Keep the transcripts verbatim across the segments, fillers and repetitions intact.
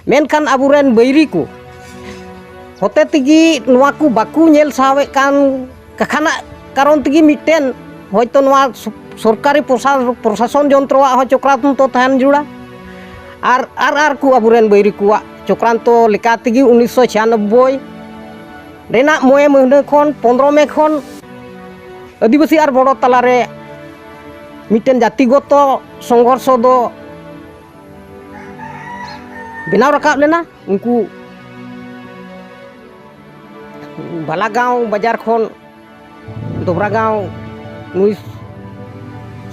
ᱢᱮᱱᱠᱷᱟᱱ ᱟᱵᱚᱨᱮᱱ ᱵᱟᱹᱭᱨᱤ ᱠᱚ ᱦᱚᱛᱮ ᱛᱮᱜᱮ ᱱᱚᱣᱟ ᱠᱚ ᱵᱟᱠᱚ ᱧᱮᱞ ᱥᱟᱦᱟᱣᱮᱫ ᱠᱟᱱ ᱠᱟᱠᱷᱟᱱᱟᱜ ᱠᱟᱨᱚᱱ ᱛᱮᱜᱮ ᱢᱤᱫᱴᱮᱱ ᱦᱚᱭᱛᱳ ᱱᱚᱣᱟ ᱥᱚ-, ᱥᱚᱨᱠᱟᱨᱤ ᱯᱨᱚᱥᱟ-, ᱯᱨᱚᱥᱟᱥᱚᱱ ᱡᱚᱱᱛᱨᱚᱣᱟᱜ ᱦᱚᱸ ᱪᱚᱠᱨᱟᱱᱛᱚ ᱛᱟᱦᱮᱱ ᱡᱟᱹᱨᱩᱲᱟ᱾ ᱟᱨ, ᱟᱨ, ᱟᱨ ᱠᱚ ᱟᱵᱚᱨᱮᱱ ᱵᱟᱹᱭᱨᱤ ᱠᱚᱣᱟᱜ ᱪᱚᱠᱨᱟᱱᱛᱚ ᱞᱮᱠᱟ ᱛᱮᱜᱮ ᱩᱱᱤᱥᱥᱚ ᱪᱷᱤᱭᱟᱱᱚᱵᱵᱳᱭ ᱨᱮᱱᱟᱜ ᱢᱚᱬᱮ ᱢᱟᱹᱦᱱᱟᱹ ᱠᱷᱚᱱ ᱯᱚᱱᱨᱚ ᱢᱮ ᱠᱷᱚᱱ ᱟᱹᱫᱤᱵᱟᱹᱥᱤ ᱟᱨ ᱵᱚᱲᱚ ᱛᱟᱞᱟᱨᱮ ᱢᱤᱫᱴᱮᱱ ᱡᱟᱹᱛᱤᱜᱚᱛᱚ ᱥᱚᱝᱜᱷᱚᱨᱥᱚ ᱫᱚ ᱵᱮᱱᱟᱣ ᱨᱟᱠᱟᱵ ᱞᱮᱱᱟ᱾ ᱩᱱᱠᱩ ᱵᱟᱞᱟᱜᱟᱸᱣ ᱵᱟᱡᱟᱨ ᱠᱷᱚᱱ ᱫᱚᱵᱨᱟᱜᱟᱸᱣ ᱱᱩᱭ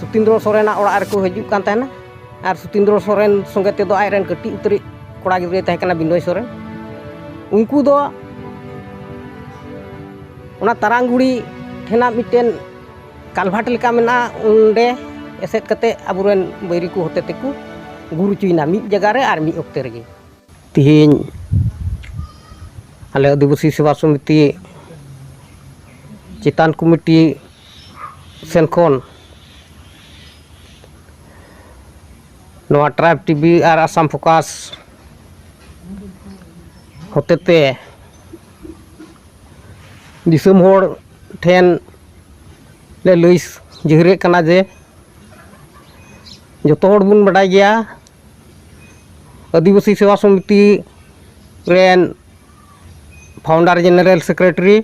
ᱥᱩᱛᱤᱱᱫᱨᱚ ᱥᱚᱨᱮᱱᱟᱜ ᱚᱲᱟᱜ ᱨᱮᱠᱚ ᱦᱤᱡᱩᱜ ᱠᱟᱱ ᱛᱟᱦᱮᱱᱟ᱾ ᱟᱨ ᱥᱩᱛᱤᱱᱫᱨᱚ ᱥᱚᱨᱮᱱ ᱥᱚᱸᱜᱮ ᱛᱮᱫᱚ ᱟᱡᱨᱮᱱ ᱠᱟᱹᱴᱤᱡ ᱩᱛᱟᱹᱨᱤᱡ ᱠᱚᱲᱟ ᱜᱤᱫᱽᱨᱟᱹᱭ ᱛᱟᱦᱮᱸ ᱠᱟᱱᱟ ᱵᱤᱱᱚᱭ ᱥᱚᱨᱮᱱ᱾ ᱩᱱᱠᱩ ᱫᱚ ᱚᱱᱟ ᱛᱟᱨᱟᱝᱜᱩᱲᱤ ᱴᱷᱮᱱᱟᱜ ᱢᱤᱫᱴᱮᱱ ᱠᱟᱞᱵᱷᱟᱴ ᱞᱮᱠᱟ ᱢᱮᱱᱟᱜᱼᱟ, ᱚᱸᱰᱮ ᱮᱥᱮᱫ ᱠᱟᱛᱮ ᱟᱵᱚᱨᱮᱱ ᱵᱟᱹᱭᱨᱤ ᱠᱚ ᱦᱚᱛᱮ ᱛᱮᱠᱚ ᱜᱩᱨ ᱦᱚᱪᱚᱭᱮᱱᱟ ᱢᱤᱫ ᱡᱟᱭᱜᱟ ᱨᱮ ᱟᱨ ᱢᱤᱫ ᱚᱠᱛᱮ ᱨᱮᱜᱮ᱾ ᱛᱮᱦᱮᱧ ᱟᱞᱮ ᱟᱹᱫᱤᱵᱟᱹᱥᱤ ᱥᱮᱵᱟ ᱥᱚᱢᱤᱛᱤ ᱪᱮᱛᱟᱱ ᱠᱚᱢᱤᱴᱤ ᱥᱮᱱ ᱠᱷᱚᱱ ᱱᱚᱣᱟ ᱴᱨᱟᱭᱤᱵᱽ ᱴᱤᱵᱷᱤ ᱟᱨ ᱟᱥᱟᱢ ᱯᱷᱳᱠᱟᱥ ᱦᱚᱛᱮᱛᱮ ᱫᱤᱥᱚᱢ ᱦᱚᱲ ᱴᱷᱮᱱ ᱞᱮ ᱞᱟᱹᱭ ᱡᱟᱹᱦᱤᱨᱮᱫ ᱠᱟᱱᱟ ᱡᱮ ᱡᱚᱛᱚ ᱦᱚᱲ ᱵᱚᱱ ᱵᱟᱰᱟᱭ ᱜᱮᱭᱟ, ᱟᱹᱫᱤᱵᱟᱹᱥᱤ ᱥᱮᱵᱟ ᱥᱚᱢᱤᱛᱤ ᱨᱮᱱ ᱯᱷᱟᱣᱩᱱᱰᱟᱨ ᱡᱮᱱᱟᱨᱮᱞ ᱥᱮᱠᱨᱮᱴᱟᱨᱤ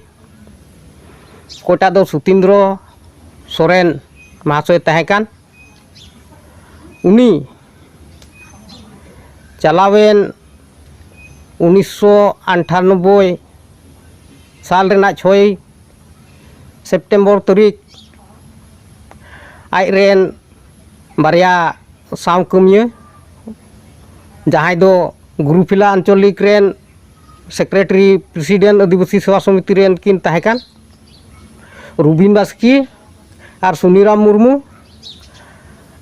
ᱚᱠᱚᱭᱴᱟᱜ ᱫᱚ ᱥᱩᱛᱤᱱᱫᱨᱚ ᱥᱚᱨᱮᱱ ᱢᱟᱦᱟᱥᱚᱭ ᱛᱟᱦᱮᱸ ᱠᱟᱱ, ᱩᱱᱤ ᱪᱟᱞᱟᱣᱮᱱ ᱩᱱᱤᱥᱥᱚ ᱟᱴᱷᱟᱱᱚᱵᱵᱳᱭ ᱥᱟᱞ ᱨᱮᱱᱟᱜ ᱪᱷᱚᱭ ᱥᱮᱯᱴᱮᱢᱵᱚᱨ ᱛᱟᱹᱨᱤᱠᱷ ᱟᱡᱨᱮᱱ ᱵᱟᱨᱭᱟ ᱥᱟᱶ ᱠᱟᱹᱢᱤᱭᱟᱹ, ᱡᱟᱦᱟᱸᱭ ᱫᱚ ᱜᱩᱨᱩᱯᱷᱤᱞᱟ ᱟᱧᱪᱚᱞᱤᱠ ᱨᱮᱱ ᱥᱮᱠᱨᱮᱴᱟᱨᱤ ᱯᱨᱮᱥᱤᱰᱮᱱᱴ ᱟᱹᱫᱤᱵᱟᱹᱥᱤ ᱥᱮᱵᱟ ᱥᱚᱢᱤᱛᱤ ᱨᱮᱱ ᱠᱤᱱ ᱛᱟᱦᱮᱸ ᱠᱟᱱ, ᱨᱩᱵᱤᱱ ᱵᱟᱥᱠᱮ ᱟᱨ ᱥᱩᱱᱤᱨᱟᱢ ᱢᱩᱨᱢᱩ,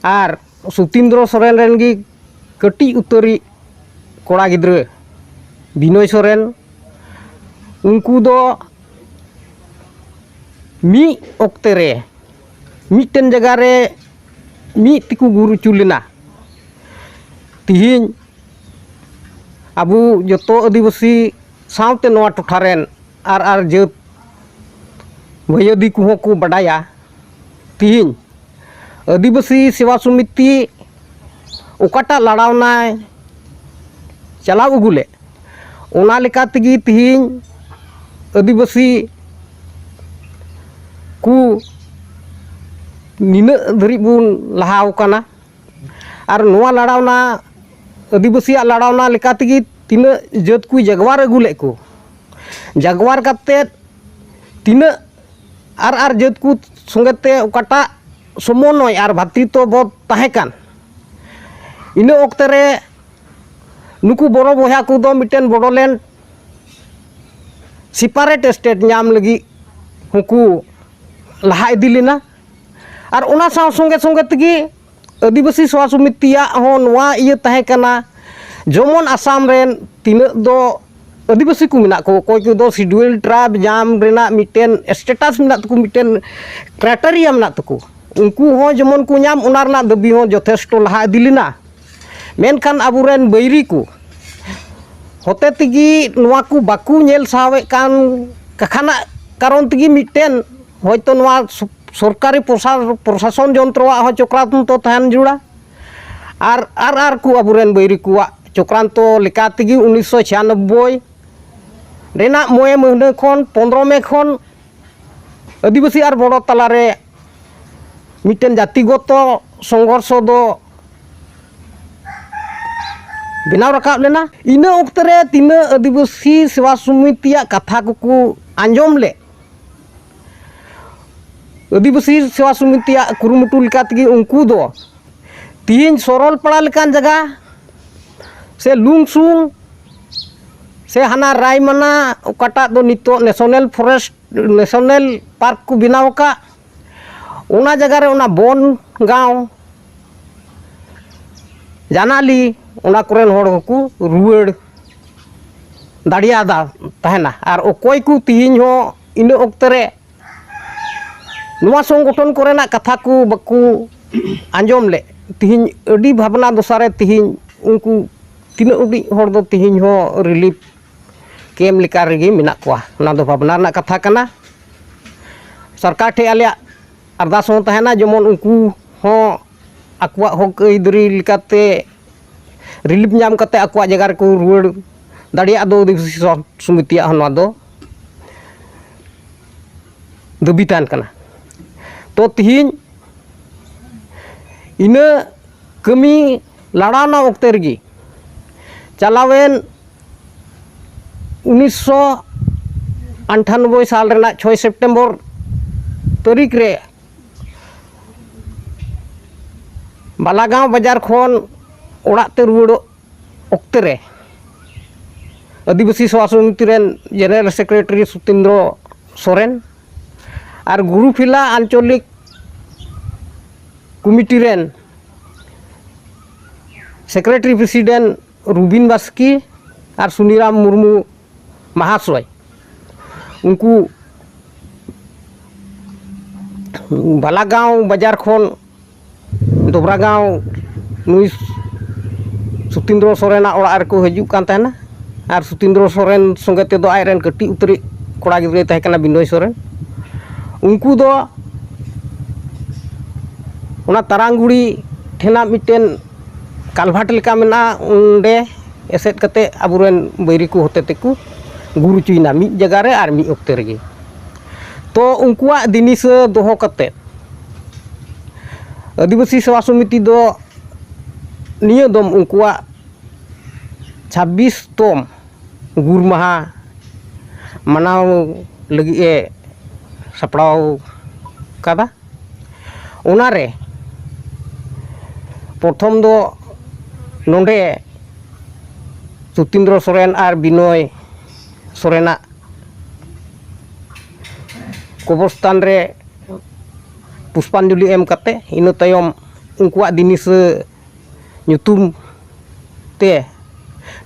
ᱟᱨ ᱥᱩᱛᱤᱱᱫᱨᱚ ᱥᱚᱨᱮᱱ ᱨᱮᱱ ᱜᱮ ᱠᱟᱹᱴᱤᱡ ᱩᱛᱟᱹᱨᱤᱡ ᱠᱚᱲᱟ ᱜᱤᱫᱽᱨᱟᱹ ᱵᱤᱱᱚᱭ ᱥᱚᱨᱮᱱ᱾ ᱩᱱᱠᱩ ᱫᱚ ᱢᱤᱫ ᱚᱠᱛᱮ ᱨᱮ ᱢᱤᱫᱴᱮᱱ ᱡᱟᱭᱜᱟ ᱨᱮ ᱢᱤᱫ ᱛᱮᱠᱚ ᱜᱩᱨ ᱦᱚᱪᱚ ᱞᱮᱱᱟ᱾ ᱛᱤᱦᱤᱧ ᱟᱵᱚ ᱡᱚᱛᱚ ᱟᱹᱫᱤᱵᱟᱹᱥᱤ ᱥᱟᱶᱛᱮ ᱱᱚᱣᱟ ᱴᱚᱴᱷᱟ ᱨᱮᱱ ᱟᱨ ᱟᱨ ᱡᱟᱹᱛ ᱵᱷᱟᱹᱭᱟᱹᱫᱤ ᱠᱚᱦᱚᱸ ᱠᱚ ᱵᱟᱰᱟᱭᱟ᱾ ᱛᱤᱦᱤᱧ ᱟᱹᱫᱤᱵᱟᱹᱥᱤ ᱥᱮᱵᱟ ᱥᱚᱢᱤᱛᱤ ᱚᱠᱟᱴᱟᱜ ᱞᱟᱲᱟᱣᱱᱟᱭ ᱪᱟᱞᱟᱣ ᱟᱹᱜᱩ ᱞᱮᱫ, ᱚᱱᱟ ᱞᱮᱠᱟ ᱛᱮᱜᱮ ᱛᱤᱦᱤᱧ ᱟᱹᱫᱤᱵᱟᱹᱥᱤ ᱠᱚ ᱱᱤᱱᱟᱹᱜ ᱫᱷᱟᱹᱨᱤᱡ ᱵᱚᱱ ᱞᱟᱦᱟᱣ ᱠᱟᱱᱟ᱾ ᱟᱨ ᱱᱚᱣᱟ ᱞᱟᱲᱟᱣᱱᱟ, ᱟᱹᱫᱤᱵᱟᱹᱥᱤᱭᱟᱜ ᱞᱟᱲᱟᱣᱱᱟ ᱞᱮᱠᱟ ᱛᱮᱜᱮ ᱛᱤᱱᱟᱹᱜ ᱡᱟᱹᱛ ᱠᱚ ᱡᱟᱜᱽᱣᱟᱨ ᱟᱹᱜᱩ ᱞᱮᱫ ᱠᱚ, ᱡᱟᱜᱽᱣᱟᱨ ᱠᱟᱛᱮᱫ ᱛᱤᱱᱟᱹᱜ ᱟᱨ ᱟᱨ ᱡᱟᱹᱛ ᱠᱚ ᱥᱚᱸᱜᱮ ᱛᱮ ᱚᱠᱟᱴᱟᱜ ᱥᱚᱢᱚᱱᱚᱭ ᱟᱨ ᱵᱷᱟᱛᱨᱤᱛᱛᱚ ᱵᱚᱫ ᱛᱟᱦᱮᱸ ᱠᱟᱱ, ᱤᱱᱟᱹ ᱚᱠᱛᱮ ᱨᱮ ᱱᱩᱠᱩ ᱵᱚᱲᱚ ᱵᱚᱭᱦᱟ ᱠᱚᱫᱚ ᱢᱤᱫᱴᱮᱱ ᱵᱚᱰᱳᱞᱮᱱᱰ ᱥᱤᱯᱟᱨᱮᱴ ᱥᱴᱮᱴ ᱧᱟᱢ ᱞᱟᱹᱜᱤᱫ ᱦᱚᱸᱠᱚ ᱞᱟᱦᱟ ᱤᱫᱤ ᱞᱮᱱᱟ᱾ ᱟᱨ ᱚᱱᱟ ᱥᱟᱶ ᱥᱚᱸᱜᱮ ᱥᱚᱸᱜᱮ ᱛᱮᱜᱮ ᱟᱹᱫᱤᱵᱟᱹᱥᱤ ᱥᱮᱵᱟ ᱥᱚᱢᱤᱛᱤᱭᱟᱜ ᱦᱚᱸ ᱱᱚᱣᱟ ᱤᱭᱟᱹ ᱛᱟᱦᱮᱸ ᱠᱟᱱᱟ, ᱡᱮᱢᱚᱱ ᱟᱥᱟᱢ ᱨᱮᱱ ᱛᱤᱱᱟᱹᱜ ᱫᱚ ᱟᱹᱫᱤᱵᱟᱹᱥᱤ ᱠᱚ ᱢᱮᱱᱟᱜ ᱠᱚ, ᱚᱠᱚᱭ ᱠᱚᱫᱚ ᱥᱤᱰᱩᱭᱮᱞ ᱴᱨᱟᱭᱤᱵᱽ ᱧᱟᱢ ᱨᱮᱱᱟᱜ ᱢᱤᱫᱴᱮᱱ ᱥᱴᱮᱴᱟᱥ ᱢᱮᱱᱟᱜ ᱛᱟᱠᱚ, ᱢᱤᱫᱴᱮᱱ ᱠᱨᱟᱭᱴᱮᱨᱤᱭᱟ ᱢᱮᱱᱟᱜ ᱛᱟᱠᱚ, ᱩᱱᱠᱩ ᱦᱚᱸ ᱡᱮᱢᱚᱱ ᱠᱚ ᱧᱟᱢ, ᱚᱱᱟ ᱨᱮᱱᱟᱜ ᱫᱟᱹᱵᱤ ᱦᱚᱸ ᱡᱚᱛᱷᱮᱥᱴᱚ ᱞᱟᱦᱟ ᱤᱫᱤ ᱞᱮᱱᱟ᱾ ᱢᱮᱱᱠᱷᱟᱱ ᱟᱵᱚᱨᱮᱱ ᱵᱟᱹᱭᱨᱤ ᱠᱚ ᱦᱚᱛᱮ ᱛᱮᱜᱮ ᱱᱚᱣᱟ ᱠᱚ ᱵᱟᱠᱚ ᱧᱮᱞ ᱥᱟᱦᱟᱣᱮᱫ ᱠᱟᱱ ᱠᱟᱠᱷᱟᱱᱟᱜ ᱠᱟᱨᱚᱱ ᱛᱮᱜᱮ ᱢᱤᱫᱴᱮᱱ ᱦᱚᱭᱛᱳ ᱱᱚᱣᱟ ᱥᱚ-, ᱥᱚᱨᱠᱟᱨᱤ ᱯᱨᱚᱥᱟ-, ᱯᱨᱚᱥᱟᱥᱚᱱ ᱡᱚᱱᱛᱨᱚᱣᱟᱜ ᱦᱚᱸ ᱪᱚᱠᱨᱟᱱᱛᱚ ᱛᱟᱦᱮᱱ ᱡᱟᱹᱨᱩᱲᱟ᱾ ᱟᱨ, ᱟᱨ, ᱟᱨ ᱠᱚ ᱟᱵᱚᱨᱮᱱ ᱵᱟᱹᱭᱨᱤ ᱠᱚᱣᱟᱜ ᱪᱚᱠᱨᱟᱱᱛᱚ ᱞᱮᱠᱟ ᱛᱮᱜᱮ ᱩᱱᱤᱥᱥᱚ ᱪᱷᱤᱭᱟᱱᱚᱵᱵᱳᱭ ᱨᱮᱱᱟᱜ ᱢᱚᱭᱮ ᱢᱟᱹᱦᱱᱟᱹ ᱠᱷᱚᱱ ᱯᱚᱱᱫᱽᱨᱚ ᱢᱮ ᱠᱷᱚᱱ ᱟᱹᱫᱤᱵᱟᱹᱥᱤ ᱟᱨ ᱵᱚᱲᱚ ᱛᱟᱞᱟᱨᱮ ᱢᱤᱫᱴᱮᱱ ᱡᱟᱹᱛᱤᱜᱚᱛᱚ ᱥᱚᱝᱜᱷᱚᱨᱥᱚ ᱫᱚ ᱵᱮᱱᱟᱣ ᱨᱟᱠᱟᱵ ᱞᱮᱱᱟ᱾ ᱤᱱᱟᱹ ᱚᱠᱛᱮ ᱨᱮ ᱛᱤᱱᱟᱹᱜ ᱟᱹᱫᱤᱵᱟᱹᱥᱤ ᱥᱮᱵᱟ ᱥᱚᱢᱤᱛᱤᱭᱟᱜ ᱠᱟᱛᱷᱟ ᱠᱚᱠᱚ ᱟᱸᱡᱚᱢ ᱞᱮᱫ, ᱟᱹᱫᱤᱵᱟᱹᱥᱤ ᱥᱮᱵᱟ ᱥᱚᱢᱤᱛᱤᱭᱟᱜ ᱠᱩᱨᱩᱢᱩᱴᱩ ᱞᱮᱠᱟ ᱛᱮᱜᱮ ᱩᱱᱠᱩ ᱫᱚ ᱛᱤᱦᱤᱧ ᱥᱚᱨᱚᱞᱯᱟᱲᱟ ᱞᱮᱠᱟᱱ ᱡᱟᱭᱜᱟ ᱥᱮ ᱞᱩᱝᱥᱩᱝ ᱥᱮ ᱦᱟᱱᱟ ᱨᱟᱭᱢᱟᱱᱟ, ᱚᱠᱟᱴᱟᱜ ᱫᱚ ᱱᱤᱛᱚᱜ ᱱᱮᱥᱚᱱᱟᱞ ᱯᱷᱚᱨᱮᱥᱴ, ᱱᱮᱥᱚᱱᱟᱞ ᱯᱟᱨᱠ ᱠᱚ ᱵᱮᱱᱟᱣ ᱟᱠᱟᱫ, ᱚᱱᱟ ᱡᱟᱭᱜᱟ ᱨᱮ ᱚᱱᱟ ᱵᱚᱱ ᱜᱟᱶ, ᱡᱟᱱᱟᱞᱤ, ᱚᱱᱟ ᱠᱚᱨᱮᱱ ᱦᱚᱲ ᱦᱚᱸᱠᱚ ᱨᱩᱣᱟᱹᱲ ᱫᱟᱲᱮᱭᱟᱫᱟ ᱛᱟᱦᱮᱱᱟ᱾ ᱟᱨ ᱚᱠᱚᱭ ᱠᱚ ᱛᱮᱦᱮᱧ ᱦᱚᱸ ᱤᱱᱟᱹ ᱚᱠᱛᱮ ᱨᱮ ᱱᱚᱣᱟ ᱥᱚᱝᱜᱚᱴᱷᱚᱱ ᱠᱚᱨᱮᱱᱟᱜ ᱠᱟᱛᱷᱟ ᱠᱚ ᱵᱟᱠᱚ ᱟᱸᱡᱚᱢ ᱞᱮᱫ, ᱛᱮᱦᱮᱧ ᱟᱹᱰᱤ ᱵᱷᱟᱵᱽᱱᱟ ᱫᱚᱥᱟ ᱨᱮ ᱛᱮᱦᱮᱧ ᱩᱱᱠᱩ ᱛᱤᱱᱟᱹᱜ ᱩᱰᱤᱡ ᱦᱚᱲ ᱫᱚ ᱛᱮᱦᱮᱧ ᱦᱚᱸ ᱨᱤᱞᱤᱯ ᱠᱮᱢᱯ ᱞᱮᱠᱟ ᱨᱮᱜᱮ ᱢᱮᱱᱟᱜ ᱠᱚᱣᱟ᱾ ᱚᱱᱟ ᱫᱚ ᱵᱷᱟᱵᱽᱱᱟ ᱨᱮᱱᱟᱜ ᱠᱟᱛᱷᱟ ᱠᱟᱱᱟ᱾ ᱥᱚᱨᱠᱟᱨ ᱴᱷᱮᱱ ᱟᱞᱮᱭᱟᱜ ᱟᱨᱫᱟᱥ ᱦᱚᱸ ᱛᱟᱦᱮᱱᱟ, ᱡᱮᱢᱚᱱ ᱩᱱᱠᱩ ᱦᱚᱸ ᱟᱠᱚᱣᱟᱜ ᱦᱚᱠ ᱟᱹᱭᱫᱟᱹᱨᱤ ᱞᱮᱠᱟᱛᱮ ᱨᱤᱞᱤᱯ ᱧᱟᱢ ᱠᱟᱛᱮ ᱟᱠᱚᱣᱟᱜ ᱡᱟᱭᱜᱟ ᱨᱮᱠᱚ ᱨᱩᱣᱟᱹᱲ ᱫᱟᱲᱮᱭᱟᱜ ᱫᱚ ᱟᱹᱫᱤᱵᱟᱹᱥᱤ ᱥᱚ-, ᱥᱚᱢᱤᱛᱤᱭᱟᱜ ᱦᱚᱸ ᱱᱚᱣᱟ ᱫᱚ ᱫᱟᱹᱵᱤ ᱛᱟᱦᱮᱱ ᱠᱟᱱᱟ᱾ ᱛᱚ, ᱛᱤᱦᱤᱧ ᱤᱱᱟᱹ ᱠᱟᱹᱢᱤ ᱞᱟᱲᱟᱣᱱᱟ ᱚᱠᱛᱮ ᱨᱮᱜᱮ, ᱪᱟᱞᱟᱣᱮᱱ ᱩᱱᱤᱥᱥᱚ ᱟᱴᱷᱟᱱᱚᱵᱵᱳᱭ ᱥᱟᱞ ᱨᱮᱱᱟᱜ ᱪᱷᱚᱭ ᱥᱮᱯᱴᱮᱢᱵᱚᱨ ᱛᱟᱹᱨᱤᱠᱷ ᱨᱮ ᱵᱟᱞᱟᱜᱟᱸᱣ ᱵᱟᱡᱟᱨ ᱠᱷᱚᱱ ᱚᱲᱟᱜ ᱛᱮ ᱨᱩᱣᱟᱹᱲᱚᱜ ᱚᱠᱛᱮ ᱨᱮ ᱟᱹᱫᱤᱵᱟᱹᱥᱤ ᱥᱮᱵᱟ ᱥᱚᱢᱤᱛᱤ ᱨᱮᱱ ᱡᱮᱱᱟᱨᱮᱞ ᱥᱮᱠᱨᱮᱴᱟᱨᱤ ᱥᱩᱛᱤᱱᱫᱨᱚ ᱥᱚᱨᱮᱱ ᱟᱨ ᱜᱩᱨᱩᱯᱷᱤᱞᱟ ᱟᱧᱪᱚᱞᱤᱠ ᱠᱚᱢᱤᱴᱤ ᱨᱮᱱ ᱥᱮᱠᱨᱮᱴᱟᱨᱤ ᱯᱨᱮᱥᱤᱰᱮᱱᱴ ᱨᱩᱵᱤᱱ ᱵᱟᱥᱠᱮ ᱟᱨ ᱥᱩᱱᱤᱨᱟᱢ ᱢᱩᱨᱢᱩ ᱢᱟᱦᱟᱥᱚᱭ, ᱩᱱᱠᱩ ᱵᱟᱞᱟᱜᱟᱸᱣ ᱵᱟᱡᱟᱨ ᱠᱷᱚᱱ ᱫᱚᱵᱨᱟᱜᱟᱸᱣ ᱱᱩᱭ ᱥᱩᱛᱤᱱᱫᱨᱚ ᱥᱚᱨᱮᱱᱟᱜ ᱚᱲᱟᱜ ᱨᱮᱠᱚ ᱦᱤᱡᱩᱜ ᱠᱟᱱ ᱛᱟᱦᱮᱱᱟ᱾ ᱟᱨ ᱥᱩᱛᱤᱱᱫᱨᱚ ᱥᱚᱨᱮᱱ ᱥᱚᱸᱜᱮ ᱛᱮᱫᱚ ᱟᱡᱨᱮᱱ ᱠᱟᱹᱴᱤᱡ ᱩᱛᱟᱹᱨᱤᱡ ᱠᱚᱲᱟ ᱜᱤᱫᱽᱨᱟᱹᱭ ᱛᱟᱦᱮᱸ ᱠᱟᱱᱟ ᱵᱤᱱᱚᱭ ᱥᱚᱨᱮᱱ᱾ ᱩᱱᱠᱩ ᱫᱚ ᱚᱱᱟ ᱛᱟᱨᱟᱝᱜᱩᱲᱤ ᱴᱷᱮᱱᱟᱜ ᱢᱤᱫᱴᱮᱱ ᱠᱟᱞᱵᱷᱟᱴ ᱞᱮᱠᱟ ᱢᱮᱱᱟᱜᱼᱟ, ᱚᱸᱰᱮ ᱮᱥᱮᱫ ᱠᱟᱛᱮ ᱟᱵᱚᱨᱮᱱ ᱵᱟᱹᱭᱨᱤ ᱠᱚ ᱦᱚᱛᱮ ᱛᱮᱠᱚ ᱜᱩᱨ ᱦᱚᱪᱚᱭᱮᱱᱟ ᱢᱤᱫ ᱡᱟᱭᱜᱟ ᱨᱮ ᱟᱨ ᱢᱤᱫ ᱚᱠᱛᱮ ᱨᱮᱜᱮ᱾ ᱛᱚ, ᱩᱱᱠᱩᱣᱟᱜ ᱫᱤᱱᱤᱥᱟᱹ ᱫᱚᱦᱚ ᱠᱟᱛᱮ ᱟᱹᱫᱤᱵᱟᱹᱥᱤ ᱥᱮᱵᱟ ᱥᱚᱢᱤᱛᱤ ᱫᱚ ᱱᱤᱭᱟᱹ ᱫᱚᱢ ᱩᱱᱠᱩᱣᱟᱜ ᱪᱷᱟᱵᱵᱤᱥ ᱛᱚᱢ ᱜᱩᱨ ᱢᱟᱦᱟ ᱢᱟᱱᱟᱣ ᱞᱟᱹᱜᱤᱫ ᱮ ᱥᱟᱯᱲᱟᱣ ᱠᱟᱫᱟ᱾ ᱚᱱᱟᱨᱮ ᱯᱨᱚᱛᱷᱚᱢ ᱫᱚ ᱱᱚᱰᱮ ᱥᱩᱛᱤᱱᱫᱨᱚ ᱥᱚᱨᱮᱱ ᱟᱨ ᱵᱤᱱᱚᱭ ᱥᱚᱨᱮᱱᱟᱜ ᱠᱚᱵᱚᱨᱥᱛᱷᱟᱱ ᱨᱮ ᱯᱩᱥᱯᱟᱧᱡᱚᱞᱤ ᱮᱢ ᱠᱟᱛᱮ, ᱤᱱᱟᱹ ᱛᱟᱭᱚᱢ ᱩᱱᱠᱩᱣᱟᱜ ᱫᱤᱱᱤᱥᱟᱹ ᱧᱩᱛᱩᱢ ᱛᱮ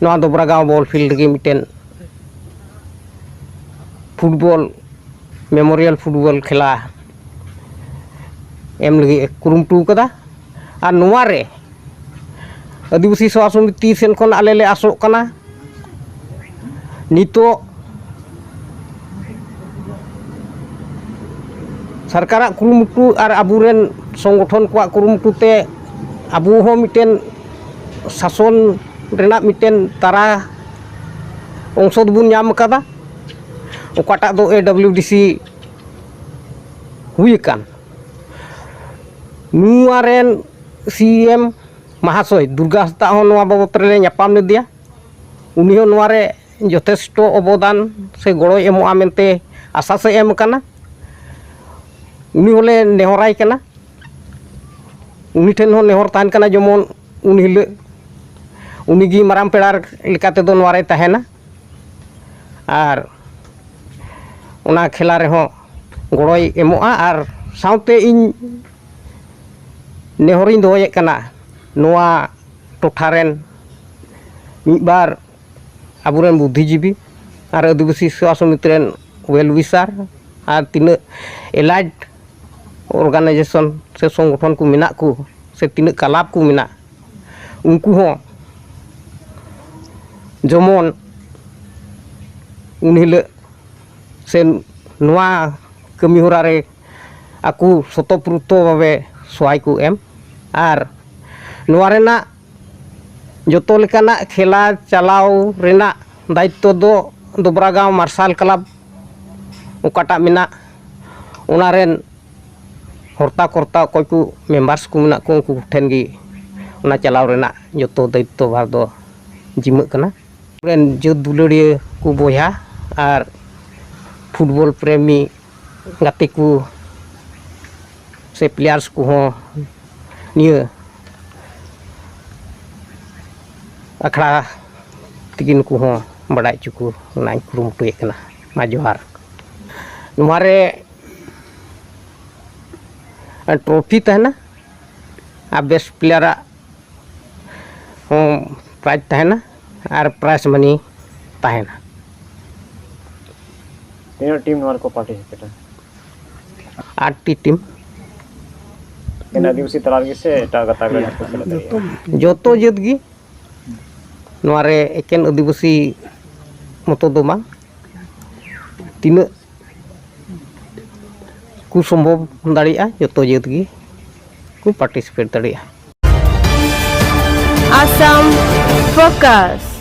ᱱᱚᱣᱟ ᱫᱚᱵᱨᱟᱜᱟᱸᱣ ᱵᱚᱞ ᱯᱷᱤᱞᱰ ᱨᱮᱜᱮ ᱢᱤᱫᱴᱮᱱ ᱯᱷᱩᱴᱵᱚᱞ, ᱢᱮᱢᱳᱨᱤᱭᱟᱞ ᱯᱷᱩᱴᱵᱚᱞ ᱠᱷᱮᱞᱟ ᱮᱢ ᱞᱟᱹᱜᱤᱫ ᱮ ᱠᱩᱨᱩᱢᱩᱴᱩ ᱠᱟᱫᱟ᱾ ᱟᱨ ᱱᱚᱣᱟ ᱨᱮ ᱟᱹᱫᱤᱵᱟᱹᱥᱤ ᱥᱮᱵᱟ ᱥᱚᱢᱤᱛᱤ ᱥᱮᱱ ᱠᱷᱚᱱ ᱟᱞᱮ ᱞᱮ ᱟᱥᱚᱜ ᱠᱟᱱᱟ, ᱱᱤᱛᱚᱜ ᱥᱚᱨᱠᱟᱨᱟᱜ ᱠᱩᱨᱩᱢᱩᱴᱩ ᱟᱨ ᱟᱵᱚᱨᱮᱱ ᱥᱚᱝᱜᱚᱴᱷᱚᱱ ᱠᱚᱣᱟᱜ ᱠᱩᱨᱩᱢᱩᱴᱩ ᱛᱮ ᱟᱵᱚ ᱦᱚᱸ ᱢᱤᱫᱴᱮᱱ ᱥᱟᱥᱚᱱ ᱨᱮᱱᱟᱜ ᱢᱤᱫᱴᱮᱱ ᱛᱟᱨᱟ ᱚᱝᱥᱚ ᱫᱚᱵᱚᱱ ᱧᱟᱢ ᱟᱠᱟᱫᱟ, ᱚᱠᱟᱴᱟᱜ ᱫᱚ ᱮ ᱰᱟᱵᱽᱞᱤᱭᱩ ᱰᱤ ᱥᱤ ᱦᱩᱭ ᱟᱠᱟᱱ᱾ ᱱᱚᱣᱟ ᱨᱮᱱ ᱥᱤ ᱮᱢ ᱢᱟᱦᱟᱥᱚᱭ ᱫᱩᱨᱜᱟ ᱦᱟᱸᱥᱫᱟ ᱦᱚᱸ ᱱᱚᱣᱟ ᱵᱟᱵᱚᱛ ᱨᱮᱞᱮ ᱧᱟᱯᱟᱢ ᱞᱮᱫᱮᱭᱟ᱾ ᱩᱱᱤ ᱦᱚᱸ ᱱᱚᱣᱟ ᱨᱮ ᱡᱚᱛᱷᱮᱥᱴᱚ ᱚᱵᱚᱫᱟᱱ ᱥᱮ ᱜᱚᱲᱚᱭ ᱮᱢᱚᱜᱼᱟ ᱢᱮᱱᱛᱮ ᱟᱥᱟ ᱥᱮ ᱮᱢ ᱟᱠᱟᱱᱟ᱾ ᱩᱱᱤ ᱦᱚᱸᱞᱮ ᱱᱮᱦᱚᱨᱟᱭ ᱠᱟᱱᱟ, ᱩᱱᱤ ᱴᱷᱮᱱ ᱦᱚᱸ ᱱᱮᱦᱚᱨ ᱛᱟᱦᱮᱱ ᱠᱟᱱᱟ, ᱡᱮᱢᱚᱱ ᱩᱱ ᱦᱤᱞᱳᱜ ᱩᱱᱤᱜᱮ ᱢᱟᱨᱟᱝ ᱯᱮᱲᱟ ᱞᱮᱠᱟ ᱛᱮᱫᱚ ᱱᱚᱣᱟ ᱨᱮᱭ ᱛᱟᱦᱮᱱᱟ᱾ ᱟᱨ ᱚᱱᱟ ᱠᱷᱮᱞᱟ ᱨᱮᱦᱚᱸ ᱜᱚᱲᱚᱭ ᱮᱢᱚᱜᱼᱟ᱾ ᱟᱨ ᱥᱟᱶᱛᱮ ᱤᱧ ᱱᱮᱦᱚᱨᱤᱧ ᱫᱚᱦᱚᱭᱮᱫ ᱠᱟᱱᱟ, ᱱᱚᱣᱟ ᱴᱚᱴᱷᱟ ᱨᱮᱱ ᱢᱤᱫ ᱵᱟᱨ ᱟᱵᱚᱨᱮᱱ ᱵᱩᱫᱽᱫᱷᱤᱡᱤᱵᱤ ᱟᱨ ᱟᱹᱫᱤᱵᱟᱹᱥᱤ ᱥᱮᱵᱟ ᱥᱚᱢᱤᱛᱤ ᱨᱮᱱ ᱳᱭᱮᱞ ᱣᱤᱥᱟᱨ ᱟᱨ ᱛᱤᱱᱟᱹᱜ ᱮᱞᱟᱭᱤᱰ ᱚᱨᱜᱟᱱᱟᱭᱡᱮᱥᱚᱱ ᱥᱮ ᱥᱚᱝᱜᱚᱴᱷᱚᱱ ᱠᱚ ᱢᱮᱱᱟᱜ ᱠᱚ, ᱥᱮ ᱛᱤᱱᱟᱹᱜ ᱠᱞᱟᱵᱽ ᱠᱚ ᱢᱮᱱᱟᱜ, ᱩᱱᱠᱩ ᱦᱚᱸ ᱡᱮᱢᱚᱱ ᱩᱱ ᱦᱤᱞᱳᱜ ᱥᱮ ᱱᱚᱣᱟ ᱠᱟᱹᱢᱤ ᱦᱚᱨᱟ ᱨᱮ ᱟᱠᱚ ᱥᱚᱛᱚᱯᱨᱩᱛᱚ ᱵᱷᱟᱵᱮ ᱥᱚᱦᱟᱭ ᱠᱚ ᱮᱢ᱾ ᱟᱨ ᱱᱚᱣᱟ ᱨᱮᱱᱟᱜ ᱡᱚᱛᱚ ᱞᱮᱠᱟᱱᱟᱜ ᱠᱷᱮᱞᱟ ᱪᱟᱞᱟᱣ ᱨᱮᱱᱟᱜ ᱫᱟᱭᱤᱛᱛᱚ ᱫᱚ ᱫᱚᱵᱽᱨᱟᱜᱟᱸᱣ ᱢᱟᱨᱥᱟᱞ ᱠᱞᱟᱵᱽ ᱚᱠᱟᱴᱟᱜ ᱢᱮᱱᱟᱜ, ᱚᱱᱟ ᱨᱮᱱ ᱦᱚᱨᱛᱟ ᱠᱚᱨᱛᱟ ᱚᱠᱚᱭ ᱠᱚ ᱢᱮᱢᱵᱟᱨᱥ ᱠᱚ ᱢᱮᱱᱟᱜ ᱠᱚ, ᱩᱱᱠᱩ ᱴᱷᱮᱱ ᱜᱮ ᱚᱱᱟ ᱪᱟᱞᱟᱣ ᱨᱮᱱᱟᱜ ᱡᱚᱛᱚ ᱫᱟᱭᱤᱛᱛᱚ ᱵᱷᱟᱨ ᱫᱚ ᱡᱤᱢᱟᱹᱜ ᱠᱟᱱᱟ᱾ ᱨᱮᱱ ᱡᱟᱹᱛ ᱫᱩᱞᱟᱹᱲᱤᱭᱟᱹ ᱠᱚ ᱵᱚᱭᱦᱟ ᱟᱨ ᱯᱷᱩᱴᱵᱚᱞ ᱯᱨᱮᱢᱤ ᱜᱟᱛᱮ ᱠᱚ ᱥᱮ ᱯᱞᱮᱭᱟᱨᱥ ᱠᱚᱦᱚᱸ ᱱᱤᱭᱟᱹ ᱟᱠᱷᱲᱟ ᱛᱮᱜᱮ ᱱᱩᱠᱩ ᱦᱚᱸ ᱵᱟᱰᱟᱭ ᱦᱚᱪᱚ ᱠᱚ ᱨᱮᱱᱟᱜ ᱤᱧ ᱠᱩᱨᱩᱢᱩᱴᱩᱭᱮᱫ ᱠᱟᱱᱟ᱾ ᱢᱟ ᱡᱚᱦᱟᱨ᱾ ᱱᱚᱣᱟ ᱨᱮ ᱴᱨᱚᱯᱷᱤ ᱛᱟᱦᱮᱱᱟ ᱟᱨ ᱵᱮᱥᱴ ᱯᱞᱮᱭᱟᱨᱟᱜ ᱦᱚᱸ ᱯᱨᱟᱭᱤᱡᱽ ᱛᱟᱦᱮᱱᱟ ᱟᱨ ᱯᱨᱟᱭᱤᱡᱽ ᱢᱟᱱᱤ ᱛᱟᱦᱮᱱᱟ᱾ ᱛᱤᱱᱟᱹᱜ ᱴᱤᱢ ᱱᱚᱣᱟ ᱨᱮᱠᱚ ᱯᱟᱨᱴᱤᱥᱤᱯᱮᱴᱟ? ᱟᱴ ᱴᱤ ᱴᱤᱢ᱾ ᱮᱠᱮᱱ ᱟᱹᱫᱤᱵᱟᱹᱥᱤ ᱛᱟᱞᱟ ᱨᱮᱜᱮ ᱥᱮ ᱮᱴᱟᱜ ᱜᱟᱛᱟᱠ ᱨᱮᱱ ᱦᱚᱸᱠᱚ ᱥᱮᱞᱮᱫ ᱫᱟᱲᱮᱭᱟᱜᱼᱟ? ᱡᱚᱛᱚ ᱡᱟᱹᱛ ᱜᱮ᱾ ᱱᱚᱣᱟ ᱨᱮ ᱮᱠᱮᱱ ᱟᱹᱫᱤᱵᱟᱹᱥᱤ ᱢᱚᱛᱚ ᱫᱚ ᱵᱟᱝ, ᱛᱤᱱᱟᱹᱜ ᱠᱚ ᱥᱚᱢᱵᱷᱚᱵ ᱫᱟᱲᱮᱭᱟᱜᱼᱟ, ᱡᱚᱛᱚ ᱡᱟᱹᱛ ᱜᱮ ᱠᱚ ᱯᱟᱨᱴᱤᱥᱤᱯᱮᱴ ᱫᱟᱲᱮᱭᱟᱜᱼᱟ᱾ Assam Focus.